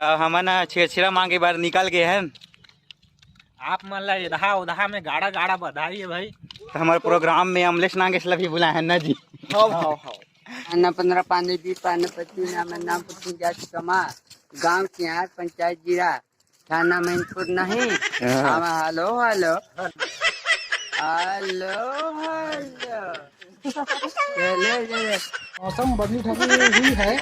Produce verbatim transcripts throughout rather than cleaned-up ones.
अ, हमन ह छेरछेरा मांगे बर निकल गे हन। आप मन ला एदहा ओदहा में गाड़ा गाड़ा बधाई हे भाई। त हमर प्रोग्राम में अमलेश नागेश ला भी बुलाए हन ना जी। हव, हव, हव। आना पंद्रह पानी बीस पाना पच्चीस नाम नाम पच्चीस जाति कमा गांव सियार पंचायत जीरा थाना मैनपुर नहीं। हाँ। आवा, हेलो, हेलो। Hello, hello. ले, ले, ले। मौसम बदली ठकली हुई है।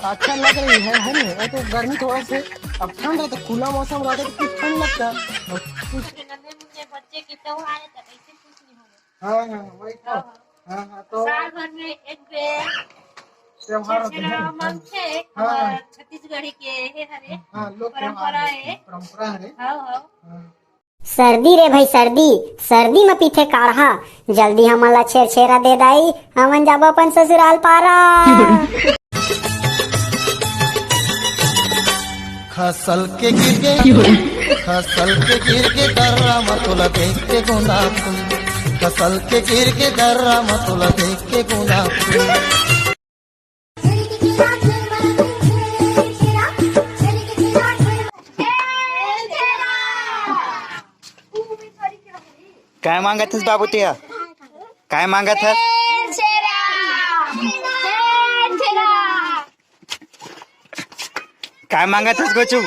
अच्छा लग रही है, है ना? वो तो गर्मी थोड़ा से, अब ठंड है तो खुला मौसम रहता तो कुछ ठंड लगता। कुछ नन्हे मुन्ने बच्चे के त्योहार है तो ऐसे खुश नहीं होंगे। हाँ, हाँ, वही तो। हाँ, हाँ। हाँ, हाँ, तो साल भर में एक बेर त्योहार होते हैं। छेरछेरा मनथे, हाँ। हमार छत्तीसगढ़ी के हे हरे हाँ, लोक परंपरा त्योहार है, है। परंपरा है। हाँ, हाँ। हाँ। सर्दी रे भाई सर्दी, सर्दी म पीथे काढ़ा, जल्दी हमन ला छेरछेरा दे दाई, हमन जाबो अपन ससुराल पारा। खसल के गिर गे, खसल के गिर गे दर्रा म तोला देख के गोंदा फूल। खसल के गिर गे दर्रा म तोला देख के गोंदा फूल। काय मांगत हस बाबू तेहा? काय मांगत हस? काय मांगत हस गोचू?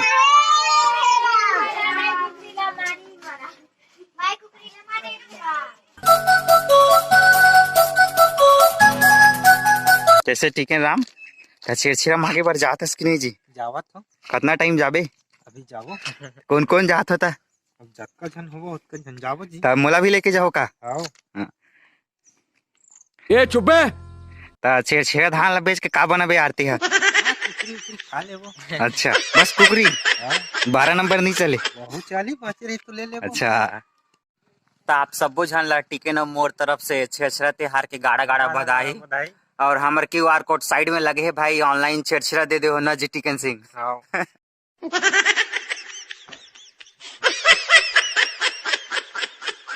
कैसे टिकन राम, त छेरछेरा मांगे बर जात हस कि नहीं जी? जावत हो। कतना टाइम जाबे? अभी जाबो। कौन कौन जात हो त? अब जतका झन होबो, ओतका झन जाबो जी। त मोला भी लेके जाओ का? आओ। हाँ। ए, चुप बे। त छेरछेरा धान ला बेच के का बनाबे आरती ह? कुकरी उकरी खा लेबो। अच्छा, बस कुकरी? हाँ। बारह नंबर नहीं चले? बहुत चाली, बाचे रही तो ले लेबो। अच्छा। त आप सब्बो झन ला टिकन अउ मोर तरफ से छेरछेरा तिहार के गाड़ा गाड़ा बधाई। बधाई। और हमर क्यूआर कोड साइड में लगे हे भाई, ऑनलाइन छेरछेरा दे दे हो ना जी टिकन सिंह। हाँ।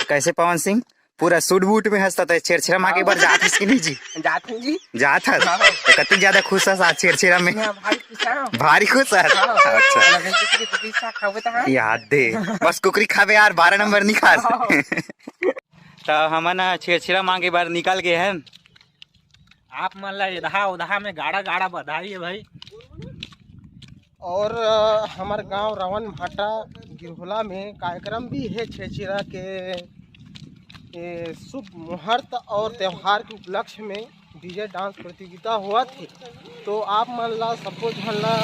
कैसे पवन सिंह, पूरा सूट बूट में हस त छेरछेरा मांगे बर जात हस कि नहीं जी? जात हूँ जी। जात हस? हाँ। त कतिक ज्यादा खुश हस आज छेरछेरा में? हाँ, भारी खुश हूँ। भारी खुश हस? हाँ। अच्छा। लगे कि कुकरी साग खाबो त हाँ। याद दे। बस कुकरी खाबे यार, बारह नंबर नहीं खास। हाँ। त हमन ह छेरछेरा मांगे बर निकल गे हन। आप मन ला एदहा ओदहा में गाड़ा गाड़ा बधाई हे भाई। और, अ, हमर गांव रवन भाटा गिरहोला में कार्यक्रम भी हे छेरछेरा के, ए, शुभ मुहूर्त और त्योहार के उपलक्ष्य में डीजे डांस प्रतियोगिता होवत हे। तो आप मन ला सब्बो झन ला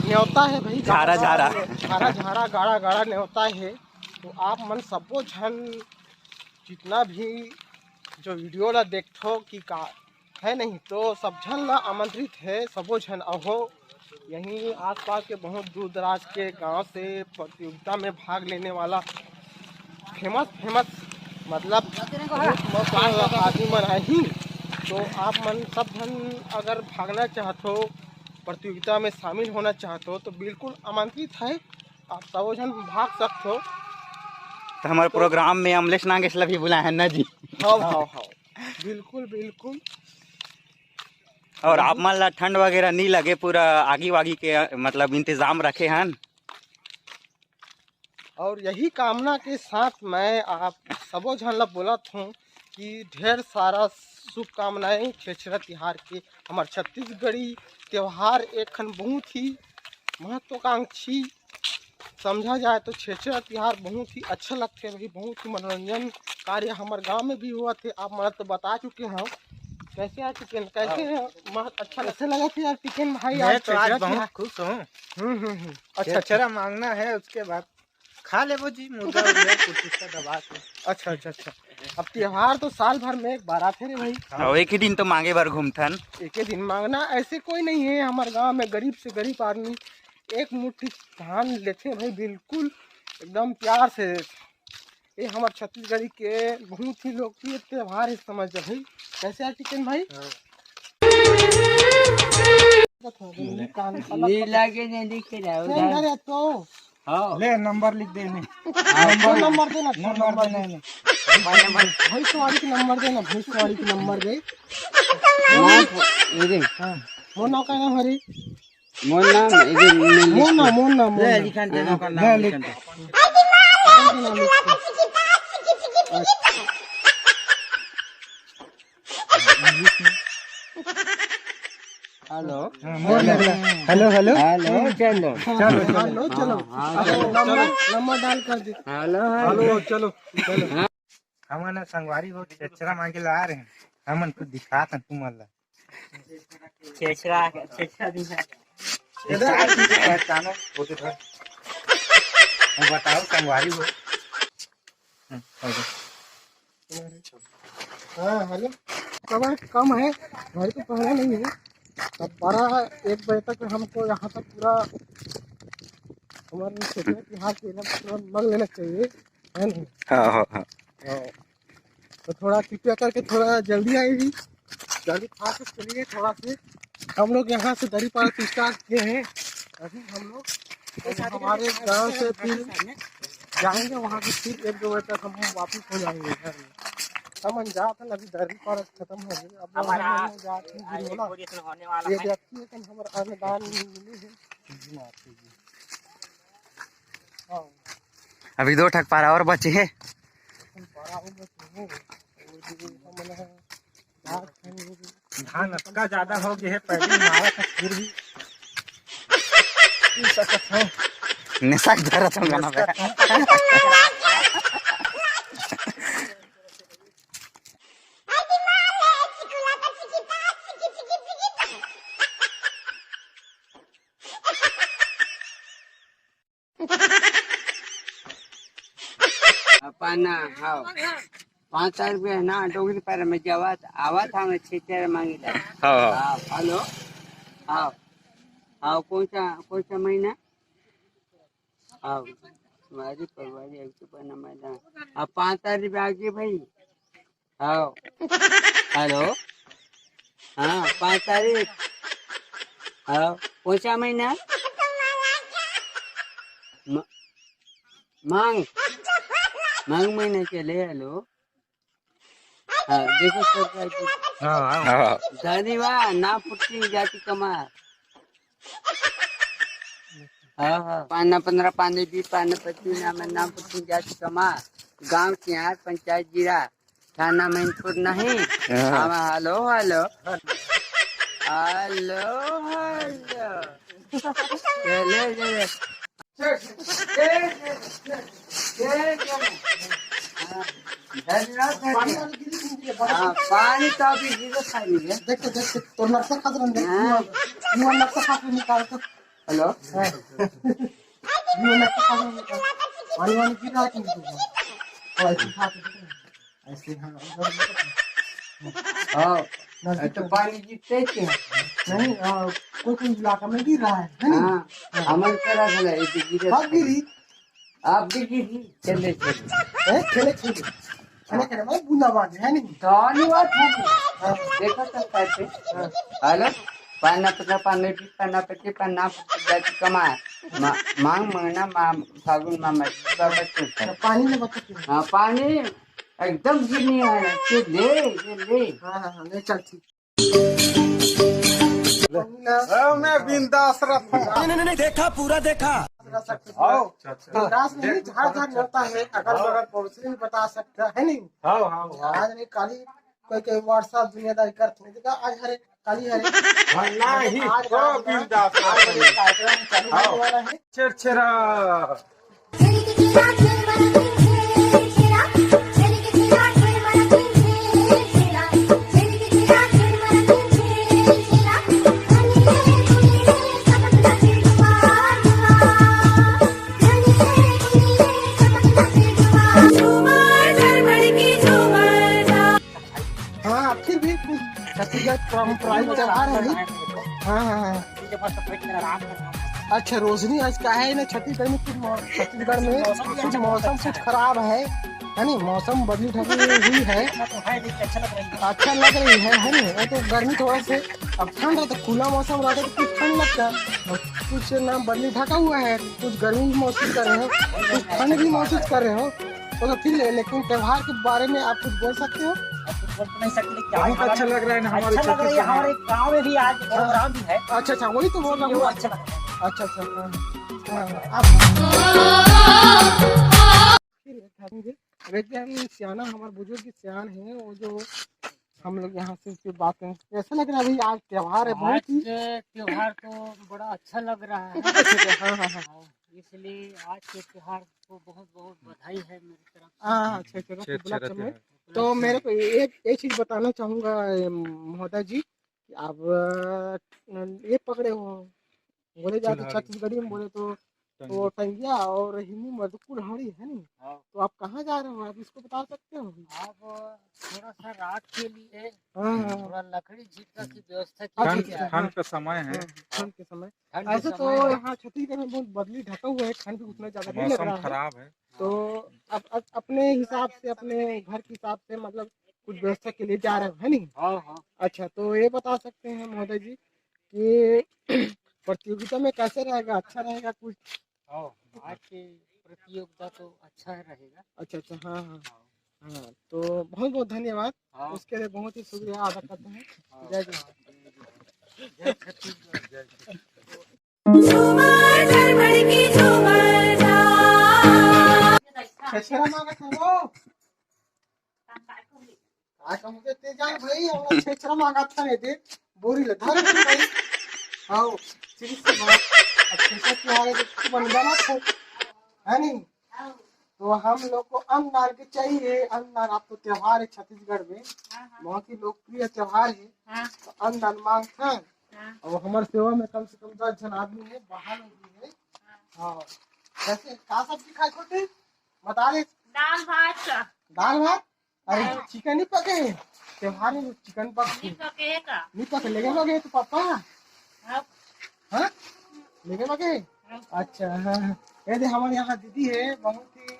न्योता हे भाई, झारा, झारा। झारा, झारा, गाड़ा, गाड़ा न्योता हे। तो आप मन सब्बो झन जितना भी जो वीडियो ला देखथो कि का है नहीं, तो सब झन ला आमंत्रित है, सबो झन अहो। यहीं आसपास के बहुत दूर दराज के गांव से प्रतियोगिता में भाग लेने वाला फेमस, फेमस मतलब बहुत मस्त आदमी मन आही। तो आप मन सब झन अगर भागना चाहत हो, प्रतियोगिता में शामिल होना चाहत हो, तो बिल्कुल आमंत्रित है, आप सबो झन भाग सकत हो। तो हमारे तो प्रोग्राम में अमलेश नागेश ला भी बुलाए हैं ना जी? हाँ, हाँ, हाँ, बिल्कुल, बिल्कुल। और आप मन ला ठंड वगैरह नहीं लगे, पूरा आगी वागी के मतलब इंतजाम रखे हन। और यही कामना के साथ मैं आप सबो झन ला बोलत हूँ कि ढेर सारा शुभकामनाएं छेरछेरा तिहार के। हमार छत्तीसगढ़ी त्योहार एक खन बहुत ही महत्वाकांक्षी समझा जाए तो छेरछेरा तिहार बहुत ही अच्छा लगथे भाई, बहुत ही मनोरंजन कार्य हमर गांव में भी होवत हे। आप मन तो बता चुके हव कैसे आ चुके हैं, कैसे हाँ। मह-, अच्छा लगथे यार टिकन भाई, मैं आज तो आज छेरछेरा बहुत तिहार। खुश हूँ। हम्म, हम्म, हम्म। अच्छा, अच्छा। छेरछेरा मांगना है, उसके बाद खा लेबो जी, मुर्गा उर्गा कुछ उसका दबा के। अच्छा, अच्छा, अच्छा। अब त्योहार तो साल भर में एक बार आथे रे भाई। हाँ। और एक ही दिन तो मांगे बर घूमथन। एक ही दिन मांगना, ऐसे कोई नहीं है हमारे गांव में गरीब से गरीब आदमी एक मुट्ठी धान लेथे भाई, बिल्कुल एकदम प्यार से। ये हमारे छत्तीसगढ़ी के बहुत ही लोकप्रिय त्योहार है, समझ जा भाई। कैसे है टिकन भाई? हाँ। ये लागे नहीं दिखे रहा, नहीं, उधर। अरे तो हाँ। ले, नंबर लिख दे ने। हाँ, फोन नंबर देना, फोन नंबर नंबर देना दे। ने। भैंसवाड़ी के नंबर देना, भैंसवाड़ी के नंबर दे। हाँ, ये दे। हाँ, वो नाम का नाम हरी? मोर नाम, ये मोर नाम, मोर नाम, मोर ले, नाम। लिखन दे, ओकर नाम ले, लिखन दे। हेलो। हाँ, मोर नाम। Hello, hello. हेलो, चलो। चलो, चलो। हेलो, चलो। हाँ, हाँ, अच्छा, चलो। नंबर, नंबर डायल कर दे। Hello, hello. हेलो, चलो, चलो। हमन संगवारी हो छेछरा मांगे ला आ रहे हैं। हमन कुछ दिखात हन तुमन ला। छेछरा, छेछरा दिन है। पहचानो, वो तो धर। हम बताओ संगवारी हो। हम्म, हो गया। हाँ, हेलो। कमर कम है, भाई तो पहना नहीं है। तब बारह एक बजे तक हमको यहाँ तक पूरा हमारे क्षेत्र की हार के पूरा मग लेना चाहिए, है नहीं? हाँ, हाँ, हाँ। हाँ। तो थोड़ा कृपया करके थोड़ा जल्दी आइए, जल्दी खा के चलिए थोड़ा से। हम लोग यहाँ से दरी पार से स्टार्ट किए हैं। अभी हम लोग हमारे गांव से फिर जाएंगे, वहाँ से फिर एक दो बजे तक हम वापस हो जाएंगे घर में। हम अनजात हैं, अभी दरी पार खत्म हो गई। अब हमारा हम लोग जात हैं आज एक बोला। ये देखिए कि हमारा अन्नदान मिली है। हाँ। अभी दो ठक पारा और बचे हे। धान अतका ज्यादा हो गए हे, पहली मारा था फिर भी। पी सकत हो। नशा के धरत हम गाना पे। पाना, हाँ। पाँच सौ रुपया ना, डोगरी पर में जवात, आवत हमें छेतर मांगी ला। हाँ, हाँ। हाँ, हेलो। हाँ। हाँ, कौन सा, कौन सा महीना? हाँ, तुम्हारी परिवार एक तो बना मैदान। अब पाँच सौ रुपया आगे भाई। हाँ। हेलो। हाँ, पाँच तारीख। हाँ, कौन सा महीना? म-, मांग, मांग महीना चले। हेलो। हाँ, देखो सरकार जी। हाँ, हाँ। हाँ। धन्यवाद, ना पुट्टी जाति कमा। हाँ, हाँ। पाना पन्द्रह, पाना बीस, पाना पच्चीस, ना मैं नाम पुट्टी जाति कमा। गांव के यार पंचायत जीरा। थाना मैनपुर नहीं। हाँ। हाँ, हेलो, हेलो। Hello, hello. ले, ले, ले, ले। हाँ, धन्यवाद, धन्यवाद। हाँ, पानी तो अभी गिरो खाली है। देख, देख, देख, तो नक्शा खात रहन, देख, हाँ। युवा, युवा नक्शा खात रहन निकाल तो। हेलो। हाँ। युवा नक्शा खात रहन निकाल। पानी वानी गिर रहा है कि नहीं? हाँ, ऐसे खात रहन। ऐसे, हाँ, उधर देखो। हाँ, नजदीक तो में। पानी गिरते ही है। नहीं, हाँ, कोई, कोई इलाका में गिर रहा है, है नहीं? हाँ, हाँ। हमारे तरफ है, ये तो गिरे। कब गिरी? आप भी गिरी, चले, चले। हैं? खेले, खेले। खेले, खेले, मतलब बूंदाबांदी, है नहीं? धन्यवाद, है नहीं? हाँ। देखो तो कैसे। हाँ। हेलो, पाना पन्द्रह, पाना बीस, पाना पच्चीस, पाना पच्चीस जाति कमाए। मा-, मांग मंगना, मा-, फागुन मा मछली बाबा चुप है। तो पानी में बता क्यों? हाँ, पानी एकदम गिर नहीं आ रहा। ये ले, ये ले। हाँ, हाँ, हाँ, ले चल, ठीक। मैं बिंदास रहता हूँ। नहीं, नहीं, नहीं, देखा, पूरा देखा। आओ। बिंदास नहीं, झाड़ झाड़ होता है, अगल बगल पड़ोसी भी बता सकता है, नहीं? हाँ, हाँ, हाँ। आज नहीं, काली कोई के WhatsApp दुनियादारी करत नहीं, देखा, आज हरे, काली हरे। हाँ, नहीं, आज तो आज बिंदास आज रहता हूँ। कार्यक्रम चालू होने वाला है। छेरछेरा। हाँ, फिर भी कुछ छत्तीसगढ़ पारंपरिक त्योहार है। हाँ, हाँ, हाँ। अच्छा, रोशनी आज का है ना, छत्तीसगढ़ में कुछ मौ-, छत्तीसगढ़ में कुछ मौसम कुछ खराब है, है नी? मौसम बदली ठकी हुई है। अच्छा लग रही है, है नी? वो तो गर्मी थोड़ा से, अब ठंड है तो खुला मौसम रहता है तो कुछ ठंड लगता है, और कुछ ना बदली ढका हुआ है, कुछ गर्मी भी महसूस कर रहे हो, कुछ ठंड भी महसूस कर रहे हो, तो, तो फिर ले-, लेकिन त्योहार के बारे में आप कुछ बोल सकते हो? बोल तो नहीं सकते, लेकिन आज बहुत अच्छा लग रहा है ना, हमारे अच्छा लग रहा है। छत्तीसगढ़ में। हमारे गाँव में भी आज प्रोग्राम भी है, अच्छा, अच्छा, वही तो बोल रहा हूँ। अच्छा लग रहा है। अच्छा, अच्छा, हाँ, हाँ, हाँ। अब एकदम सियाना, हमारे बुजुर्ग सियान है, वो जो हम लोग यहाँ से फिर बात करें, कैसा लग रहा है भाई? आज त्योहार है, बहुत ही त्योहार तो बड़ा अच्छा लग रहा है। अच्छा, अच्छा, हाँ, हाँ, हाँ। इसलिए आज के त्योहार को बहुत बहुत बधाई है मेरी तरफ से। हाँ, हाँ, अच्छा, अच्छा, अच्छे, अच्छे रहते हैं। तो मेरे को एक, एक चीज बताना चाहूंगा, ए, महोदय जी, कि आप, अ, ये पकड़े हो, बोले जाते छत्तीसगढ़ी में बोले तो, तो टंगिया और हिंदी में तो कुल्हाड़ी है नहीं। हाँ। तो आप कहाँ जा रहे हो, आप इसको बता सकते हो? आप थोड़ा सा रात के लिए, हाँ, हाँ। थोड़ा लकड़ी झिटका की व्यवस्था की जाए। ठंड का समय है। हाँ, ठंड के समय। ऐसे तो यहाँ छत्तीसगढ़ में बहुत बदली ढका हुआ है, ठंड भी उतना ज्यादा नहीं लग रहा है। मौसम खराब है। तो आप, आप अपने हिसाब से, अपने घर के हिसाब से, मतलब, कुछ व्यवस्था के लिए जा रहे हो, है नहीं? हाँ, हाँ। अच्छा, तो ये बता सकते हैं महोदय जी कि प्रतियोगिता में कैसे रहेगा, अच्छा रहेगा कुछ? हाँ, आज के प्रतियोगिता तो अच्छा रहेगा। अच्छा, अच्छा, हाँ, हाँ। हाँ। हाँ, तो बहुत बहुत धन्यवाद। हाँ। उसके लिए बहुत ही शुक्रिया अदा करते हैं। हाँ। जय जोहार। जय छत्तीसगढ़, जय छत्तीसगढ़। झूमर झरमर की झूमर झाल। छेरछेरा मांगत हे वो। का कहूँ के ते जाए भाई, हमरा छेरछेरा मांगत हे दे, बोरी ले धर भाई। आओ, सीधी सी बात। अब छेरछेरा त्योहार है, तो बनबा ना खूब, है नहीं? तो हम लोग को अन्नदान के चाहिए, अन्नदान। आप तो त्योहार है छत्तीसगढ़ में, हाँ, हाँ। बहुत ही लोकप्रिय त्योहार है। हाँ। तो अन्नदान मांगते हैं। हाँ। और हमारे सेवा में कम से कम दस जन आदमी है, बाहर में भी है। हाँ। हाँ। वैसे का सब्जी खाए छोटे? बता दे। दाल भात का। दाल भात? अरे, हाँ। चिकन नहीं पके? त्योहार में चिकन पकते? नहीं पके का? नहीं पके, लेके लगे तो पापा? हाँ। हाँ? लेके लगे? हाँ। अच्छा, हाँ, हाँ। ये दे, हमारे यहाँ दीदी है, बहुत ही,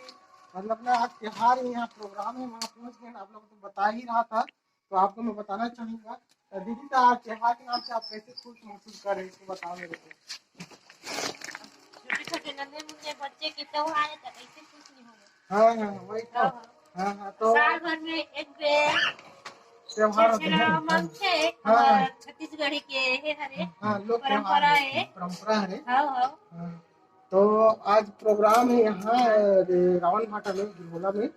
मतलब ना, आज त्योहार है, यहाँ प्रोग्राम है, वहाँ पहुँच गए ना, आप लोग को तो बता ही रहा था, तो आपको मैं बताना चाहूँगा। तो दीदी, तो आज त्योहार के नाम से आप कैसे खुश महसूस कर रहे हैं, इसको बताओ मेरे को। छोटे छोटे नन्हे मुन्ने बच्चे के त्योहार है, तो कैसे खुश नहीं होंगे? हाँ, हाँ, वही तो। हाँ, हाँ। हाँ, हाँ, तो साल भर में एक बेर त्योहार होते हैं। छेरछेरा मांगथे, हाँ। हमार छत्तीसगढ़ी के हे हरे, हाँ, लोक परंपरा त्योहार है, है। परंपरा है। हाँ, हाँ। हाँ। तो आज प्रोग्राम है यहाँ, अ, रावण भाटा में, गिरहोला में,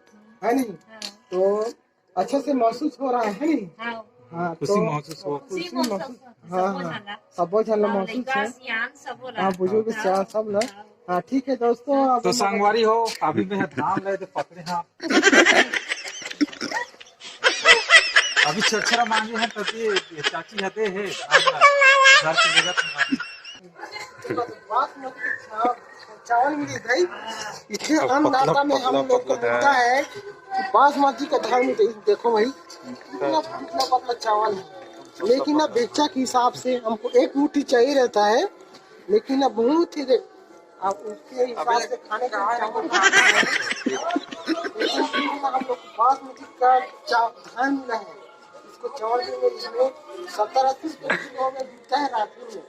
है नहीं? हाँ। तो अच्छे से महसूस हो रहा है, है नहीं? हाँ। हाँ, खुशी तो महसूस हो। खुशी खुशी महसूस, महसूस, हाँ, सबो हाँ, झन ला। सबो झन ला हाँ, महसूस लइका, है। सियान, सबो ला। हाँ, बुजुर्ग, हाँ। सियान, सब ला। हाँ। हाँ, ठीक है दोस्तों, हाँ। अब तो हम लोग संगवारी हो, अभी मैं धान ले दे पकड़े, हाँ। अभी छेरछेरा मांगे हैं, तो ये, ये चाची हते है, धान ला। घर के जगह पे मांगे। बासमती चावल, चावल मिली भाई। इतने अन्नदाता में हम लोग को मिलता है कि बासमती का धान मिलता है। देखो भाई, कितना पतला पतला चावल है, लेकिन ना बेचा के हिसाब से हमको एक मुट्ठी चाहिए रहता है, लेकिन ना बहुत ही दे-, अब उसके हिसाब से खाने का चावल, लेकिन फिर भी ना हम लोग को बासमती का चा-, धान मिला है। इसको चावल के लिए इसमें सत्तर अस्सी रुपये किलो में बिकता है रायपुर में।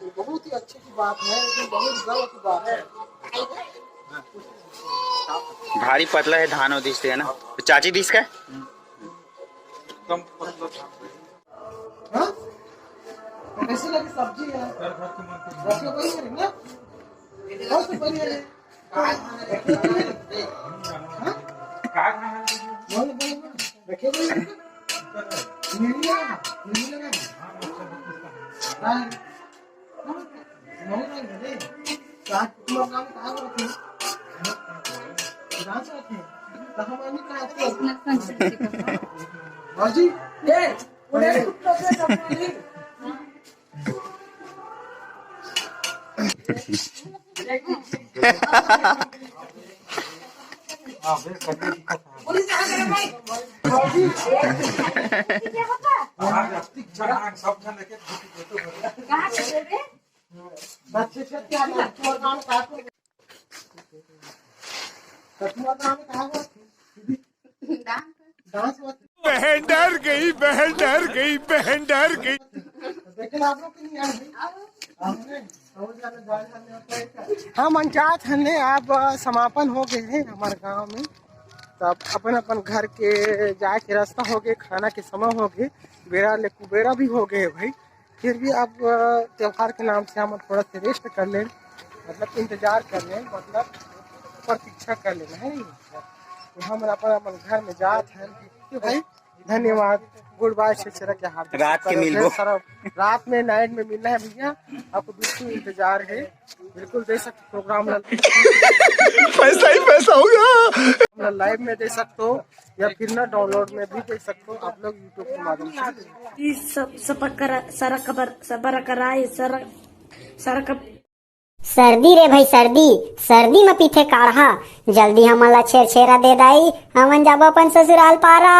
तो बहुत ही अच्छे की बात है, लेकिन बहुत गर्व की बात है। भारी पतला है धान, वो दिसते है ना, तो चाची दिस का है? हाँ? कैसी लगी सब्जी है? रखे वही है ना? बहुत बढ़िया है। हाँ? बोलो, बोलो, बोलो। रखे वही है। मिल गया, मिल गया। हाँ। बहन डर गई, बहन डर गई, बहन डर गई। हम अनजात हन, अब समापन हो गए हैं हमारे गांव में। तब अपन अपन घर के जाए के रास्ता हो गए, खाना के समय हो गए, बेरा ले कुबेरा भी हो गए भाई। फिर भी अब अ, त्योहार के नाम से हम थोड़ा से रेस्ट कर लें, मतलब इंतजार कर लें, मतलब प्रतीक्षा कर लेना है नहीं। तो हम अपन अपन घर में जात हैं। क्यों भाई? धन्यवाद। गुड बाय छेरछेरा के हार्दिक रात के स्वागत है। मिलबो। सारा रात में, नाइट में मिलना है भैया, आपको बिल्कुल इंतजार है। बिल्कुल देख सकते प्रोग्राम ला, पैसा ही पैसा होगा। लाइव में देख सकते हो या फिर ना डाउनलोड में भी देख सकते हो आप लोग यूट्यूब के माध्यम से। सब सब करा सारा खबर सब कराए सारा सारा कब सर्दी रे भाई सर्दी, सर्दी म पीथे काढ़ा। जल्दी हमन ला छेरछेरा दे दाई, हमन जाबो अपन ससुराल पारा।